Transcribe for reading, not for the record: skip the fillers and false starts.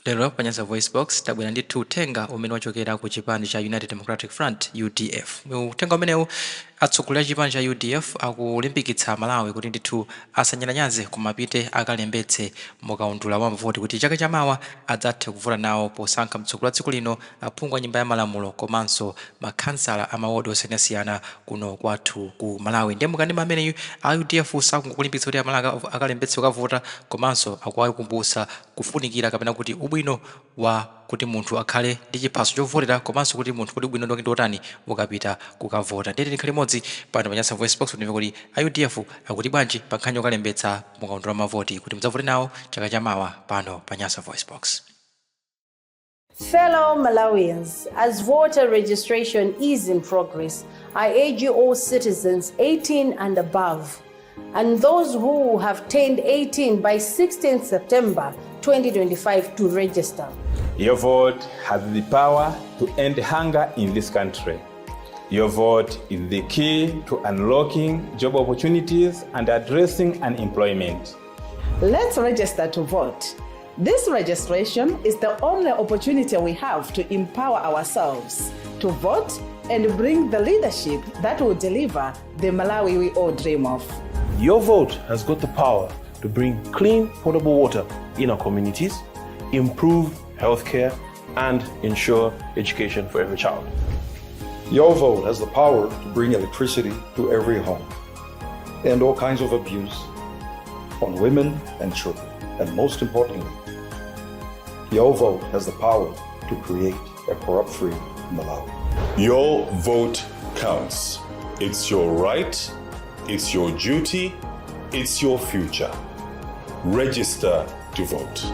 Lero pa Nyasa Voice Box tabwera ndithu uthenga umene wachokera ku chipani cha United Democratic Front, UDF. Uthenga umenewu, atsogoleri a chipani cha UDF akulimbikitsa Malawi kuti ndithu asanyalanyaze, kumapite akalembetse mukaundula wa mavoti, kuti chaka chamawa adzathe kuvota nawo posankha mtsogoleri wa dziko lino, aphungu a Nyumba ya Malamulo komanso makhansala amawodi osiyanasiyana kuno kwathu ku Malawi. Ndiye mukanema ameneyu, a UDF sakungokulimbikitsa kuti Amalawi akalembetse kukavota, komanso akuwakumbutsa kufunikira kapena kuti ubwino wa kuti munthu akhale ndi chiphaso chovotera, komanso kuti munthu kuti ubwino ndi otani ukapita kukavota. Ndiye tikhale limodzi pano pa Nyasa Voice Box kuti kuti a UDF akuti bwanji pa nkhani yokalembetsa mukaundula wa mavoti kuti mudzavote nawo chaka chamawa, pano pa Nyasa Voice Box. Fellow Malawians, as voter registration is in progress, I urge you all citizens 18 and above, and those who have turned 18 by 16 September 2025 to register. Your vote has the power to end hunger in this country. Your vote is the key to unlocking job opportunities and addressing unemployment. Let's register to vote. This registration is the only opportunity we have to empower ourselves to vote and bring the leadership that will deliver the Malawi we all dream of. Your vote has got the power to bring clean, potable water in our communities, improve healthcare, and ensure education for every child. Your vote has the power to bring electricity to every home, end all kinds of abuse on women and children. And most importantly, your vote has the power to create a corrupt free Malawi. Your vote counts. It's your right, it's your duty, it's your future. Register to vote.